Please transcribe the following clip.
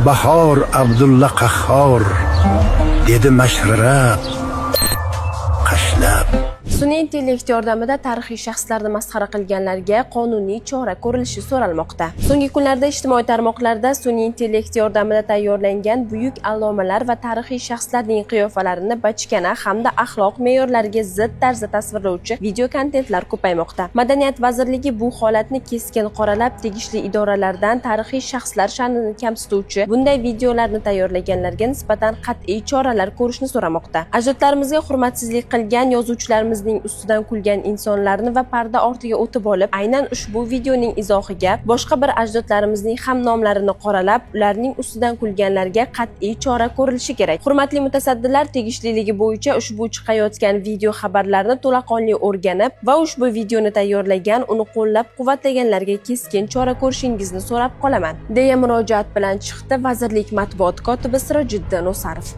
Bahor Abdulla Qahhor dedi Mashrab qashlab. Sun'iy intellekt yordamida tarixiy shaxslarni masxara qilganlarga qonuniy chora ko'rilishi so'ralmoqda. So'nggi kunlarda ijtimoiy tarmoqlarda sun'iy intellekt yordamida tayyorlangan buyuk allomalar va tarixiy shaxslarning qiyofalarini bachkana hamda axloq me'yorlariga zid tarzda tasvirlovchi video kontentlar ko'paymoqda. Madaniyat vazirligi bu holatni keskin qoralab, tegishli idoralardan tarixiy shaxslar sha'nini kamsituvchi bunday videolarni tayyorlaganlarga nisbatan qat'iy choralar ko'rishni so'ramoqda. Ajdodlarimizga hurmatsizlik qilgan, yozuvchilarimizning ustidan kulgan insonlarni va parda ortiga o'tib olib, aynan ushbu videoning izohiga boshqa bir ajdodlarimizning ham nomlarini qoralab, ularning ustidan kulganlarga qat'iy chora ko'rilishi kerak. Hurmatli mutasaddilar, tegishliligi bo'yicha ushbu chiqayotgan video xabarlarni to'laqonli o'rganib va ushbu videoni tayyorlagan, uni qo'llab-quvvatlaganlarga keskin chora ko'rishingizni so'rab qolaman, deya murojaat bilan chiqdi vazirlik matbuot kotibi Sirojiddin O'sarov.